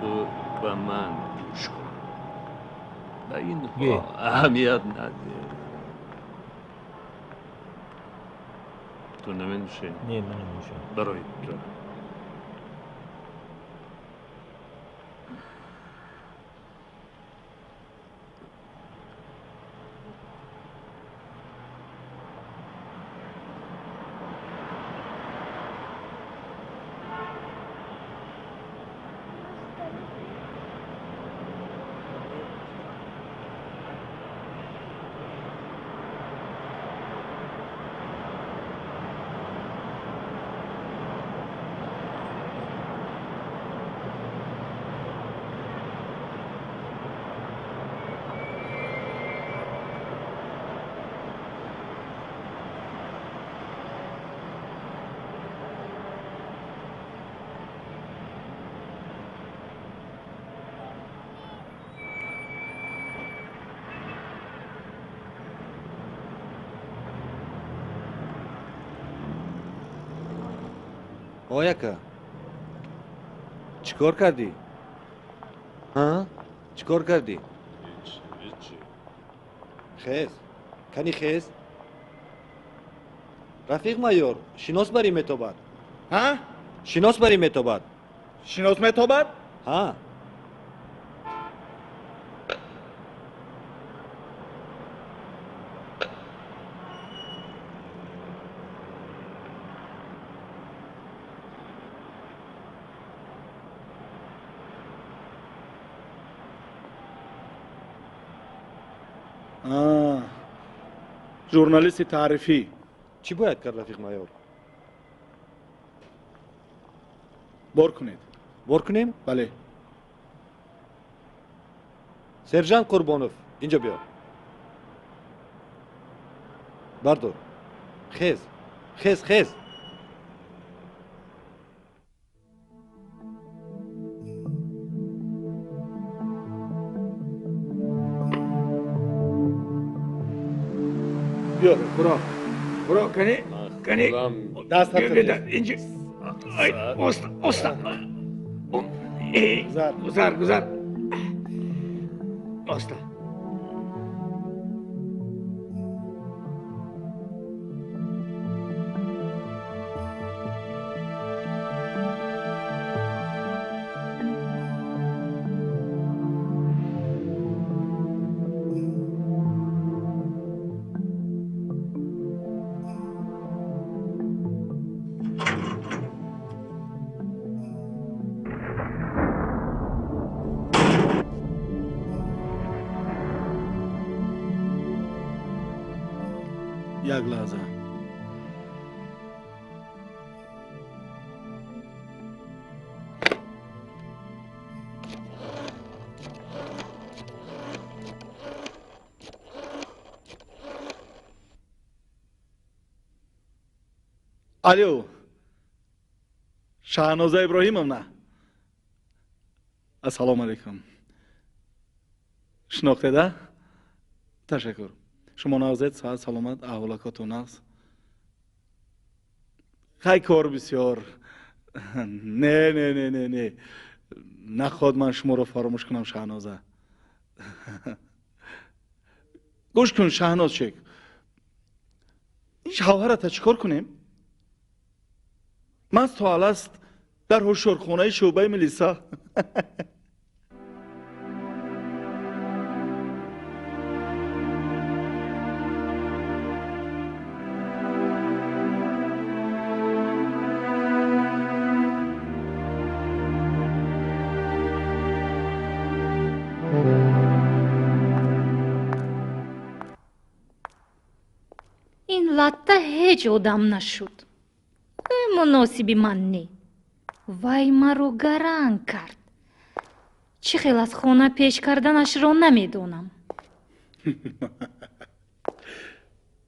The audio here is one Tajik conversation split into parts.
Ту ба ман гӯш кун, ба инҳо аҳамият надеҳ. Ту наменӯшӣ? Не, ман наменӯшам. Барои ту. Ояка, чӣ кор кардӣ? Ҳа, чӣ кор кардӣ? Ҳеҷ. Хез, кани хез. Рафиқ майор, шинос барӣ метобад. Ҳа? Шинос барӣ метобад. Шинос метобад? Ҳа. Журналисти таърифӣ. Чӣ бояд кард, рафиқ майор? Бор кунед. Бор кунем? Бале. Сержант Қурбонов, инҷо биё. Бардор. Хез, хез, хез. Биё, хӯрок, хӯрок, кани, кани. Даст. Инҷо. Оста, оста. Гузар, гузар, оста. Як лаҳза. Алё, Шаҳноза Иброҳимовна, ассалому алайкум. Шинохтеда? Ташаккур. Шумо нағзед? Саҳат, саломат, аҳволакоту нағз? Хай, кор бисёр. Не, не, не, не, не, наход ман шуморо фаромӯш кунам. Шаҳноза, гӯш кун, Шаҳнозчек, ин шавҳарата чӣ кор кунем? Ман соаласт дар ҳушёрхонаи шӯъбаи милиса. Ин латта ҳеҷ одам нашуд, муносиби ман не. Вай маро гаранг кард. Чӣ хел аз хона пеш карданашро намедонам.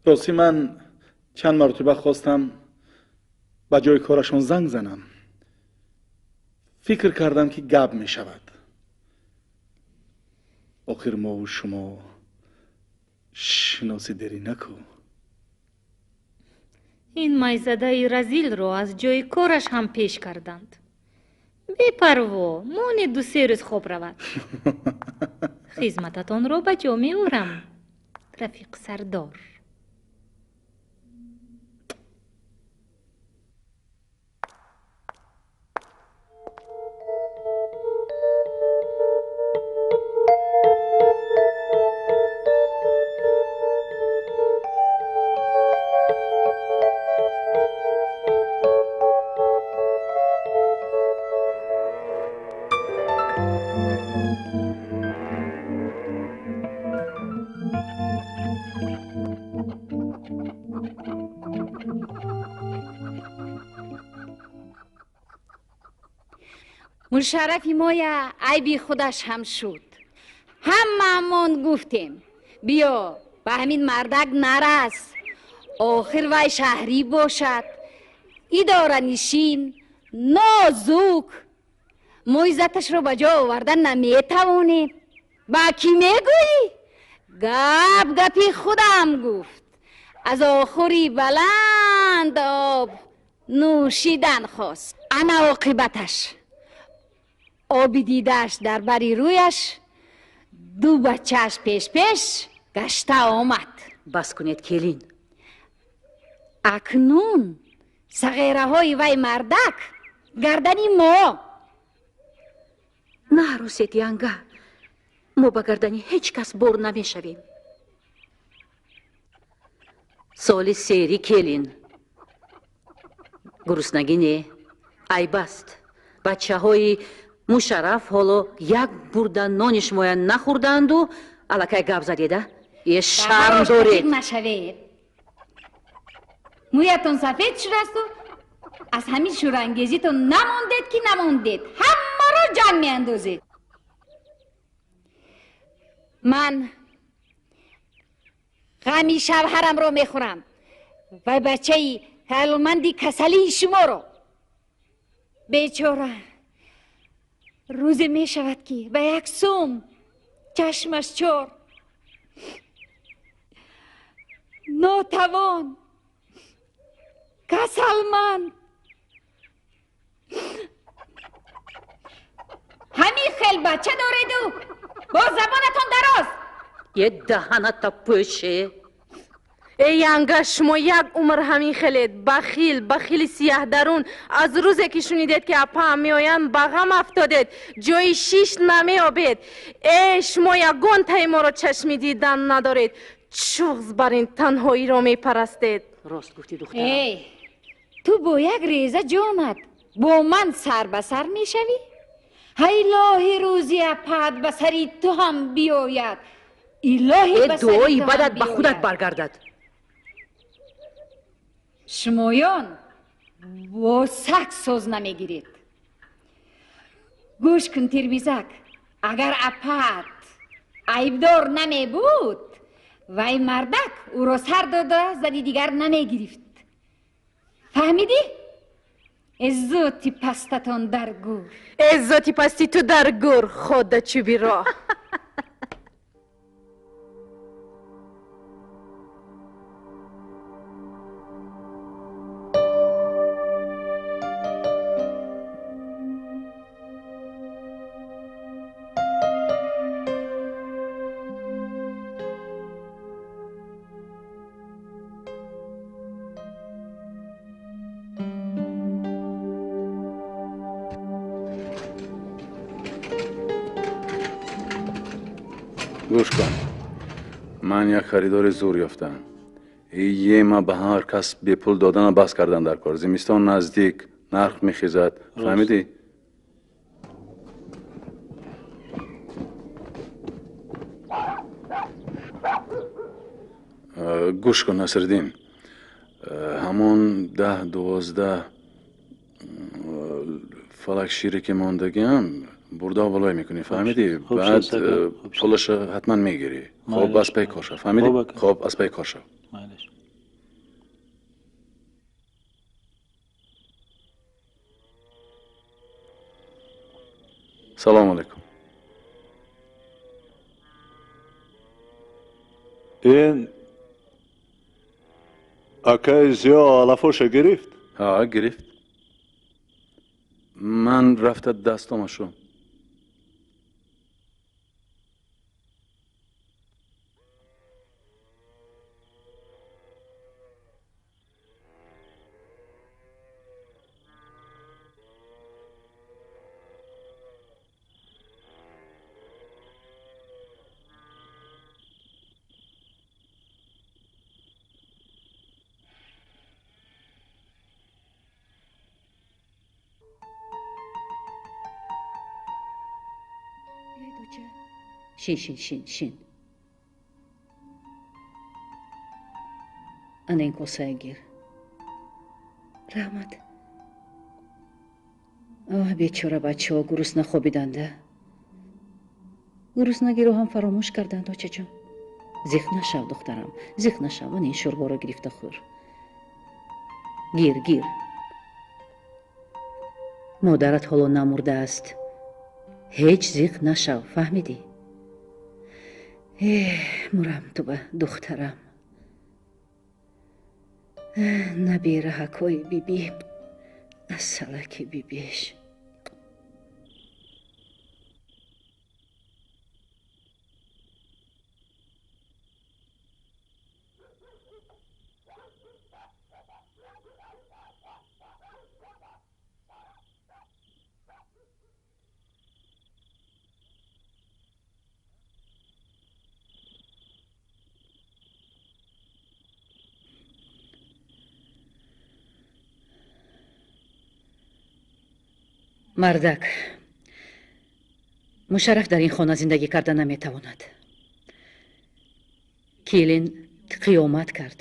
Ростӣ, ман чанд маротиба хостам ба ҷои корашон занг занам. Фикр кардам, ки гап мешавад. Охир мову шумо шиноси дерӣ наку. Ин майзадаи разилро аз ҷои кораш ҳам пеш карданд. Бепарво, монед ду-се рӯз хоб равад. Хизмататонро ба ҷо меорам, рафиқ сардор. Мушаррафи моя айби худаш ҳам шуд. Ҳамаамон гуфтем, биё ба ҳамин мардак нарас, охир вай шаҳрӣ бошад, идоранишин, нозук. Мо иззаташро ба ҷо оварда наметавонем. Ба кӣ мегӯӣ? Гап гапи худам гуфт. Аз охури баланд об нӯшидан хост. Ана оқибаташ. Оби дидааш дар бари рӯяш, ду бачааш пеш-пеш гашта омад. Бас кунед, келин. Акнун сағираҳои вай мардак гардани мо. Наҳрусед, янга. Мо ба гардани ҳеҷ кас бор намешавем. Соли сери, келин. Гуруснагӣ не, айб аст. Бачаҳои Мушарраф ҳоло як бурда нони шумоя нахӯрдаанду аллакай гап задеда. Е, шарм доред. Нашавед. Мӯятон сафед шудасту аз ҳамин шӯрангезитон намондед ки намондед. Ҳамаро ҷанг меандозед. Ман ғами шавҳарамро мехӯрам ва бачаи ҳалманди касалии шуморо. Бечора, рӯзе мешавад ки ба як сум чашмаш чор, нотавон, касалманд. Ҳамин хел бача дореду бо забонатон дароз. Е, даҳаната пӯше. Эй янга, шумо як умр ҳамин хелед. Бахил, бахили сияҳдарун. Аз рӯзе ки шунидед ки апаам меоянд, ба ғам афтодед. Ҷои шиш намеёбед. Э, шумо ягон таи моро чашми дидан надоред. Чуғз бар ин танҳоиро мепарастед. Рост гуфтӣ, духтарам. Эй, ту бо як реза ҷонат бо ман сар ба сар мешавӣ? Ҳайлоҳи рӯзи апаат ба сари ту ҳам биёяд. Илоҳи Э, ба сари дуои ту ҳам бадат ба худат биёяд. баргардад. Шумоён бо саг соз намегиред. Гӯш кун, Термизак, агар апаат айбдор намебуд, вай мардак ӯро сар дода зани дигар намегирифт. Фаҳмидӣ? Эзоти пастатон дар гур. Эзоти пасти ту дар гур, хода чӯби роҳ. Гӯш кун, ман як харидори зур ёфтам. Ема ба ҳар кас бепул додана бас кардан дар кор. Зимистон наздик, нарх мехезад. Фаҳмидӣ? Гӯш кун, Насриддин, ҳамон 10-12 фалак шире ки мондагиам бурда болой мекунӣ, фаҳмидӣ? Баъд пулаша ҳатман мегирӣ. Хоб, аз пай кор шав, фаҳмидӣ? Хоб, аз пай кор шав. Салому алайкум. Ин акаи Зиё алафоша гирифт? Ҳа, гирифт. Ман рафта дастомашо. Шин, шин, шин, шин. Ана ин косая гир. Раҳмат. Оҳ, бечора бачаҳо гурусна хобиданда. Гуруснагиро ҳам фаромӯш карданд, очаҷон. Зиқ нашав, духтарам, зиқ нашав. Ана ин шӯрборо гирифта хӯр. Гир, гир. Модарат ҳоло намурдааст. Ҳеҷ зиқ нашав, фаҳмидӣ? Эҳ, мурам ту ба духтарам. Набираҳакҳои бибӣ, асалаки бибиш. Мардак, Мушарраф дар ин хона зиндагӣ карда наметавонад. Келин қиёмат кард.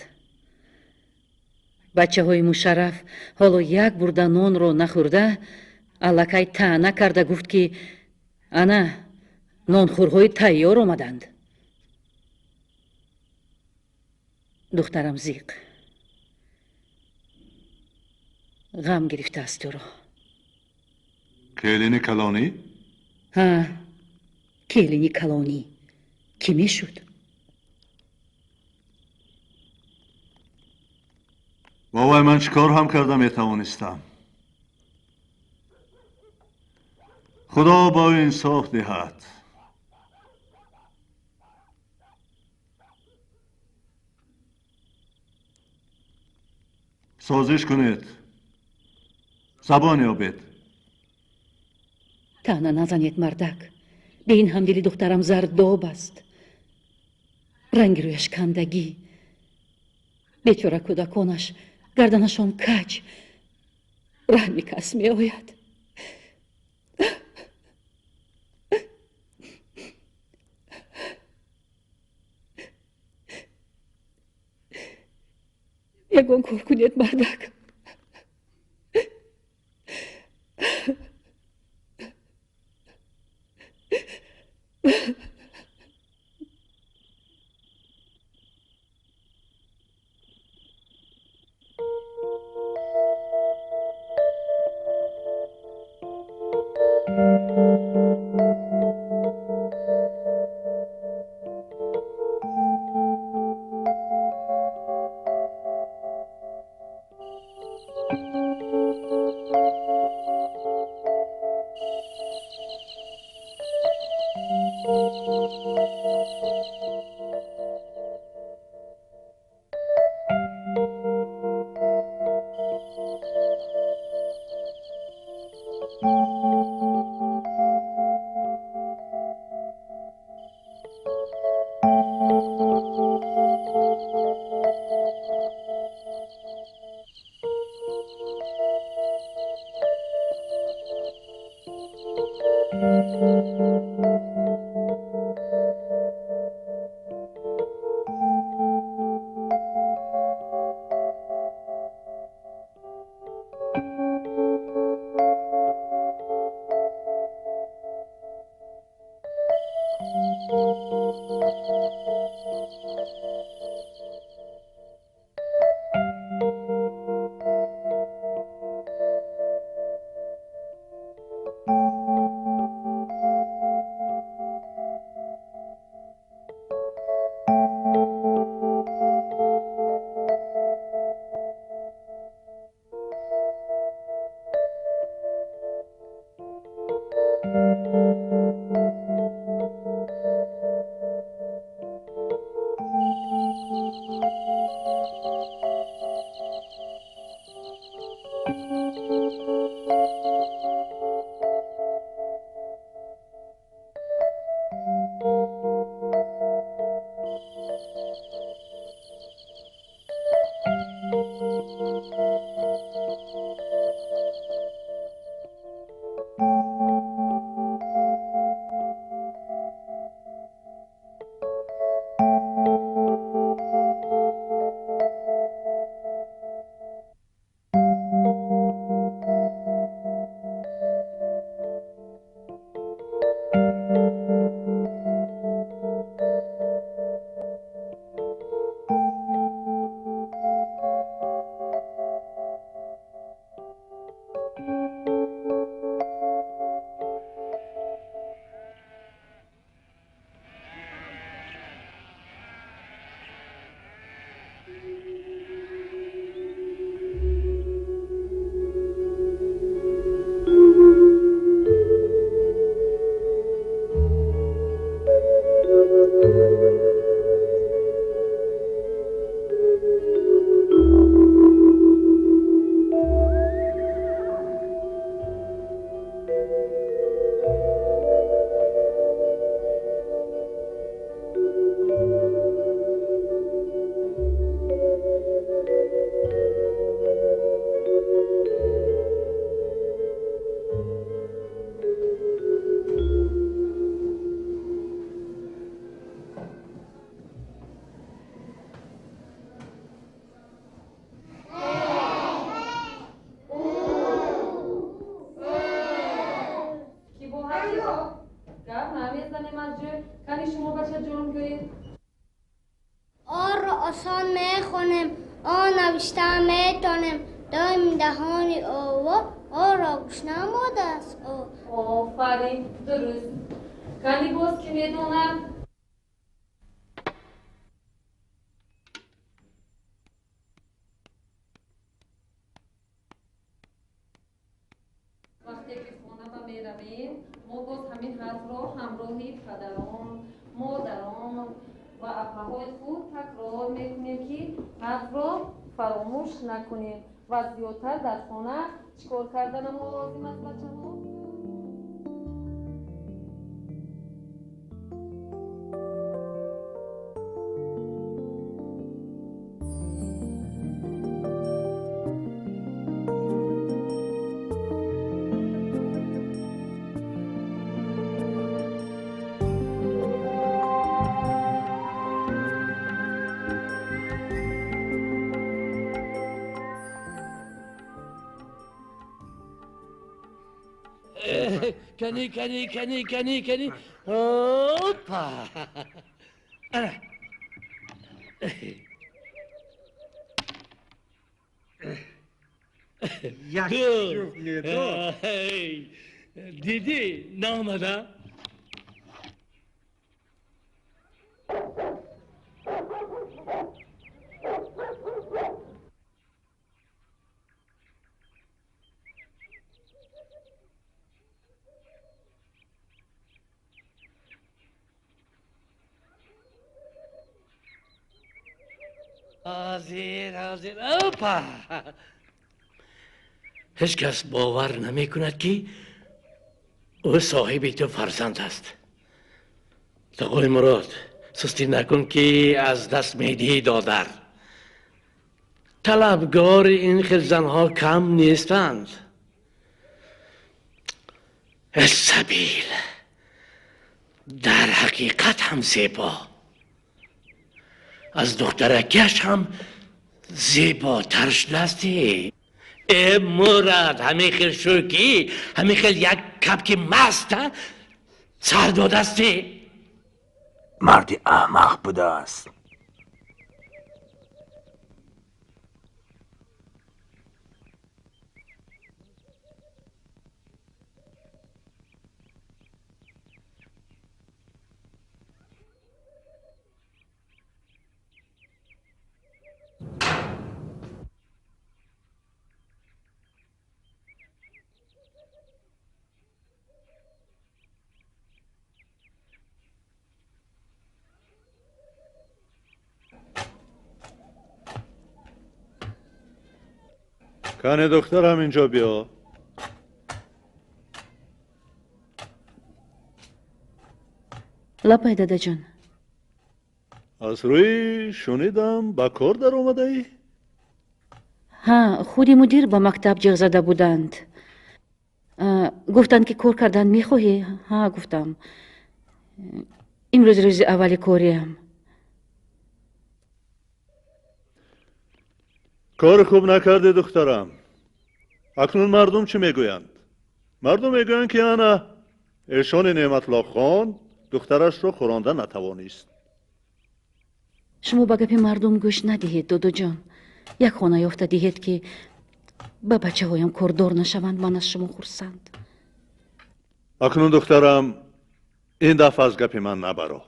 Бачаҳои Мушарраф ҳоло як бурда нонро нахӯрда, аллакай таъна карда гуфт, ки ана нонхӯрҳои тайёр омаданд. Духтарам зиқ. Ғам гирифтааст туро. Келини калонӣ? Ҳа, келини калонӣ. Кӣ мешуд? Бобай, ман чӣ кор ҳам карда метавонистам? Худо ба ӯ инсоф диҳад. Созиш кунед, забон ёбед. Таъна назанед, мардак. Бе ин ҳам дили духтарам зардоб аст. Ранги рӯяш кандагӣ. Бечора кӯдаконаш гарданашон каҷ. Раҳми кас меояд. Ягон кор кунед, мардак. Накунем ва зиёдтар дар хона чӣ кор карданамо лозим аст бачаҳо? Кани, кани, кани, кани, кани. Опа! Ана. Як ҷуфт медод. Дидӣ, наомада? Ҳозир, ҳозир. Опа! Ҳеҷ кас бовар намекунад, ки ӯ соҳиби ту фарзанд аст. Тағои Мурод, сустӣ накун, ки аз даст медиҳӣ додар. Талабгори ин хел занҳо кам нестанд. Сабил дар ҳақиқат ҳам зебо. Аз духтаракияш ҳам зеботар шудасти. Э Мурад, ҳамин хел шӯкӣ, ҳамин хел як капки маст сар додасти. Марди аҳмақ будааст. کن دخترم اینجا بیا. لپای دادا جان. از روی شنیدم با کار در اومده ای؟ Ҳа, худи мудир ба мактаб ҷиғ зада буданд. Гуфтанд, ки кор кардан мехоҳӣ? Ҳа, гуфтам. Имрӯз рӯзи аввали кориам. Кори хуб накардӣ, духтарам. Акнун мардум чӣ мегӯянд? Мардум мегӯянд, ки ана эшони Неъматуллохон духтарашро хӯронда натавонист. Шумо ба гапи мардум гӯш надиҳед, додоҷон. Як хона ёфта диҳед, ки ба бачаҳоям кордор нашаванд, ман аз шумо хурсанд. Акнун, духтарам, ин дафъа аз гапи ман набаро.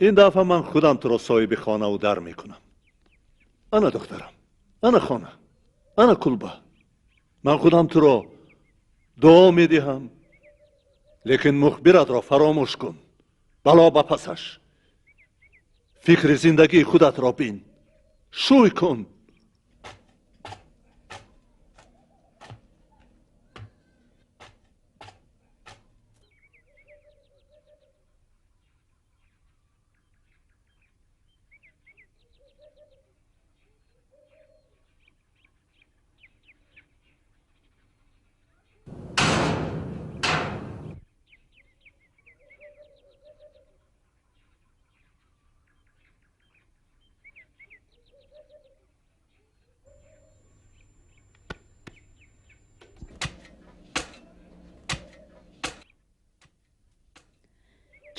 Ин дафъа ман худам туро соҳиби хонаву дар мекунам. Ана, духтарам, ана хона, ана кулба. Ман худам туро дуо медиҳам, лекин мухбиратро фаромӯш кун. Бало ба пасаш. Фикри зиндагии худатро бин. Шӯй кун.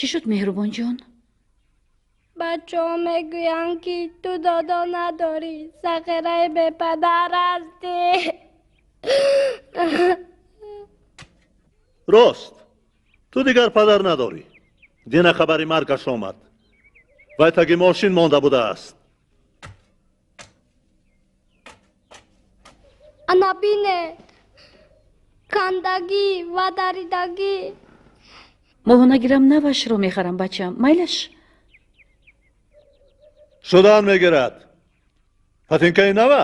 Чӣ шуд, Меҳрубонҷон? Бачаҳо мегӯянд, ки ту додо надорӣ, сағираи бепадар ҳастӣ. Рост, ту дигар падар надорӣ. Дина хабари маргаш омад. Вай таги мошин монда будааст. Ана бинед, кандагӣ ва даридагӣ. Моҳона гирам навашро мехарам, бачам. Майлаш? Шудан мегирад. Патинкаи нава?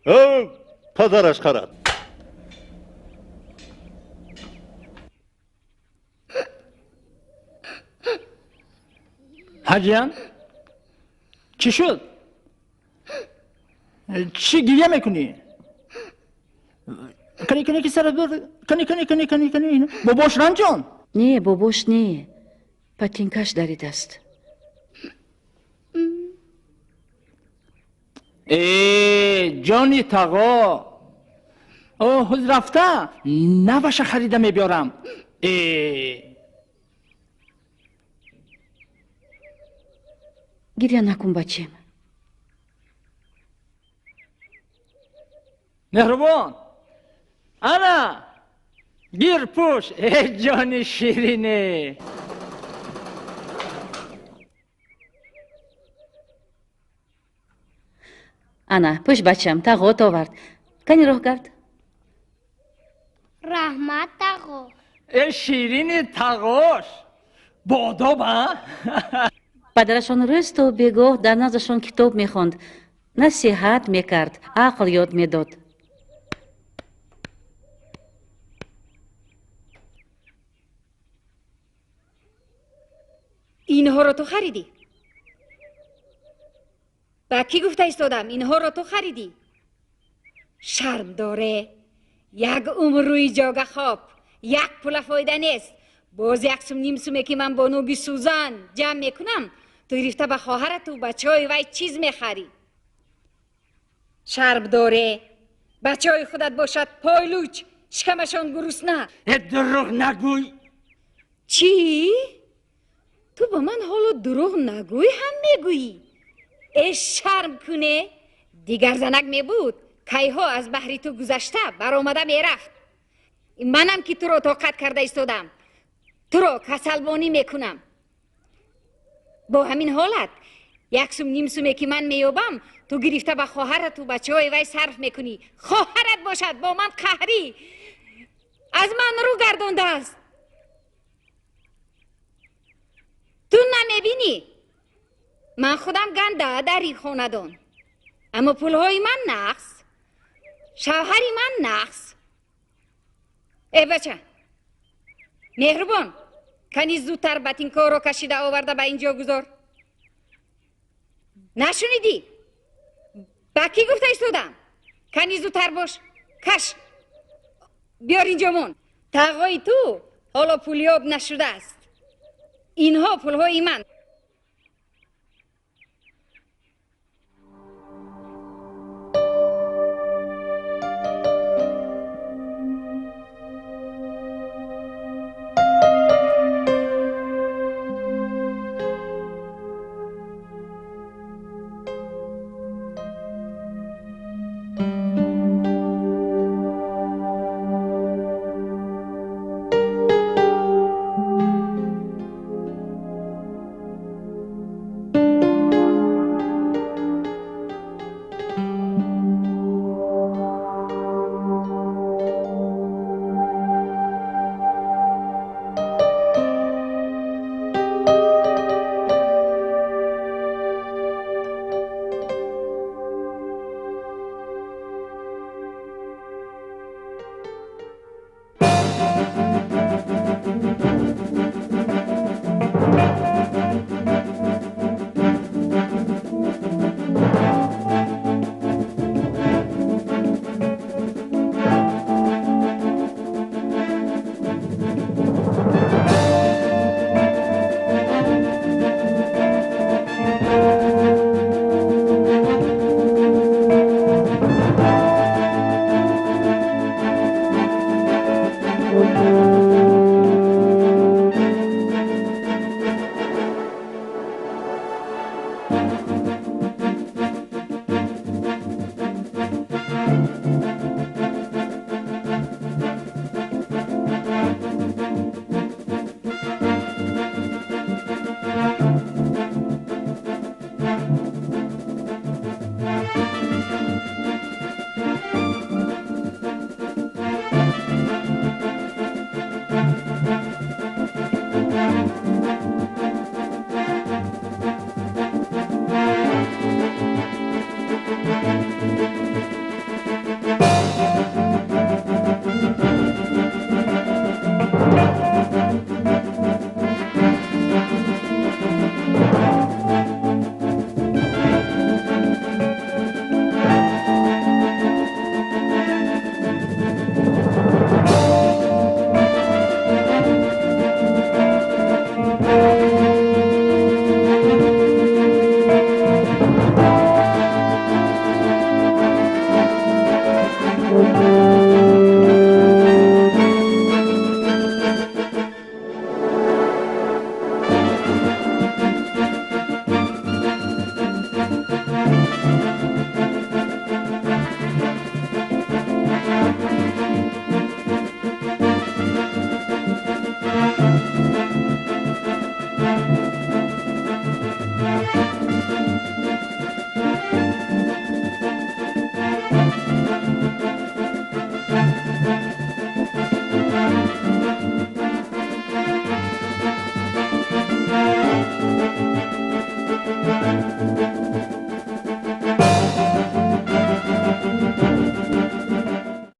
Ӯ падараш харад. Ҳаҷиян, чӣ шуд? Чӣ гиря мекунӣ? Кани, кани, ки сарат бур. Кани, кани, кани, кани, кани. Бобош ранҷон? Не, бобош не. Патинкаш даридааст. Э, ҷони тағо. О, ҳуз рафта наваша харида мебиёрам. Э. Гиря накун, бачем. Меҳрубон, ана гир, пӯш. Э, ҷони ширине. Ана, пӯш, бачам, тағот овард. Кани роҳ гард. Раҳмат, тағо. Э, ширини тағош боодоб, а? Падарашон рӯз то бегоҳ дар наздашон китоб мехонд, насиҳат мекард, ақл ёд медод. Инҳоро ту харидӣ? Ба кӣ гуфта истодам, инҳоро ту харидӣ? Шарм доре, як умр рӯи ҷога хоб, як пула фоида нест. Боз як сум ним суме, ки ман бо нӯги сӯзан ҷамъ мекунам, ту гирифта ба хоҳарату бачаҳои вай чиз мехарӣ. Шарм доре, бачаҳои худат бошад пойлуч, шикамашон гурусна. Э, дурӯғ нагӯй. Чӣ? Ту ба ман ҳоло дурӯғ нагӯй ҳам мегӯӣ? Э, шарм куне, дигар занак мебуд, кайҳо аз баҳри ту гузашта баромада мерафт. Манам ки туро тоқат карда истодам, туро касалбонӣ мекунам. Бо ҳамин ҳолат як сум ним суме, ки ман меёбам, ту гирифта ба хоҳарату бачаҳои вай сарф мекунӣ. Хоҳарат бошад бо ман қаҳрӣ, аз ман рӯ гардондааст. Ту намебинӣ, ман худам ганда дар ин хонадон, аммо пулҳои ман нақс, шавҳари ман нақс. Э, бача Меҳрубон, кани зудтар ботинкоро кашида оварда ба ин ҷо гузор. Нашунидӣ? Ба кӣ гуфта истодам? Кани зудтар бош, каш, биёр инҷо мон. Тағои ту ҳоло пулёб нашудааст. Инҳо пулҳои ман.